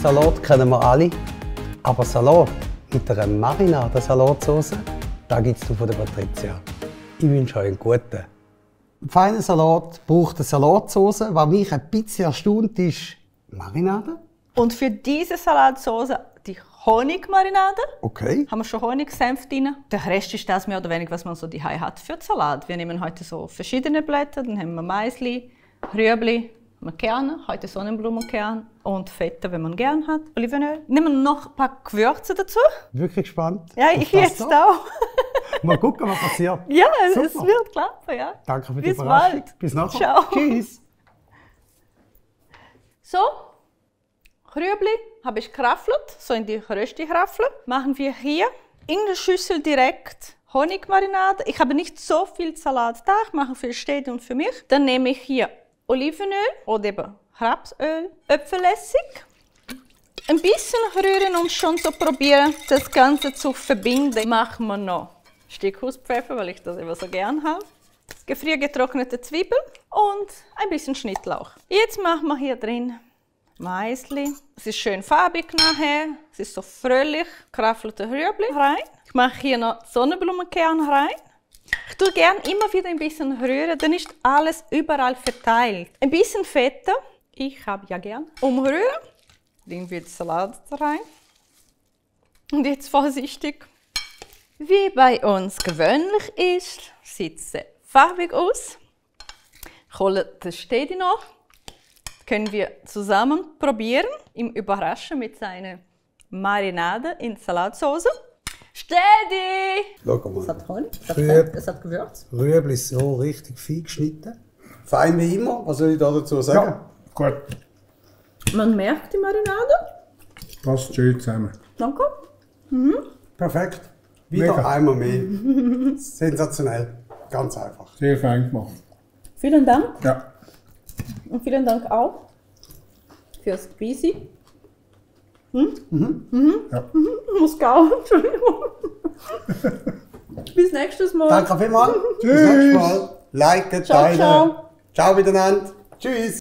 Salat kennen wir alle. Aber Salat mit einer Marinade-Salatsauce, da gibt es von der Patricia. Ich wünsche euch einen guten. Ein feiner Salat braucht eine Salatsauce. Was mich ein bisschen erstaunt ist, Marinade. Und für diese Salatsauce die Honigmarinade. Okay. Haben wir schon Honigsenf drin. Der Rest ist das mehr oder weniger, was man so daheim hat für den Salat. Wir nehmen heute so verschiedene Blätter. Dann haben wir Maisli, Rüebli, Kerne, heute Sonnenblumenkern und Feta, wenn man gern hat. Olivenöl. Nehmen wir noch ein paar Gewürze dazu. Wirklich gespannt. Ja, ich jetzt auch. Mal gucken, was passiert. Ja, Super. es wird klappen, ja. Danke für die Bis Überraschung. bald. Bis nachher. Ciao. Tschüss. So, Rüebli habe ich geraffelt, so in die Rösti geraffelt. Machen wir hier in der Schüssel direkt Honigmarinade. Ich habe nicht so viel Salat da, ich mache für Städte und für mich. Dann nehme ich hier Olivenöl oder eben Rapsöl, Äpfelessig. Ein bisschen rühren und schon so probieren, das Ganze zu verbinden. Machen wir noch Steckhauspfeffer, weil ich das immer so gern habe. Gefriergetrocknete Zwiebeln und ein bisschen Schnittlauch. Jetzt machen wir hier drin Maisli. Es ist schön farbig nachher. Es ist so fröhlich. Geraffelte Rüebli rein. Ich mache hier noch Sonnenblumenkern rein. Ich tue gerne immer wieder ein bisschen rühren, dann ist alles überall verteilt. Ein bisschen Feta. Ich habe ja gern. Umrühren. Legen wir den Salat rein. Und jetzt vorsichtig. Wie bei uns gewöhnlich ist, sieht es sehr farbig aus. Ich hole das Städti noch. Können wir zusammen probieren, ihm überraschen mit seiner Marinade in Salatsauce. Städti! Schau mal. Es hat Honig, es hat Gewürz. Rüebli ist so richtig fein geschnitten. Fein wie immer. Was soll ich da dazu sagen? Ja, gut. Man merkt die Marinade. Passt schön zusammen. Danke. Perfekt. Wieder Mega. einmal mehr. Sensationell. Ganz einfach. Sehr fein gemacht. Vielen Dank. Ja. Und vielen Dank auch fürs Busy. Ja. Muss kauen, Entschuldigung. Bis nächstes Mal. Danke vielmals. Bis Tschüss. nächstes Mal. Liken, Ciao, teilen. ciao. Ciao miteinander. Tschüss.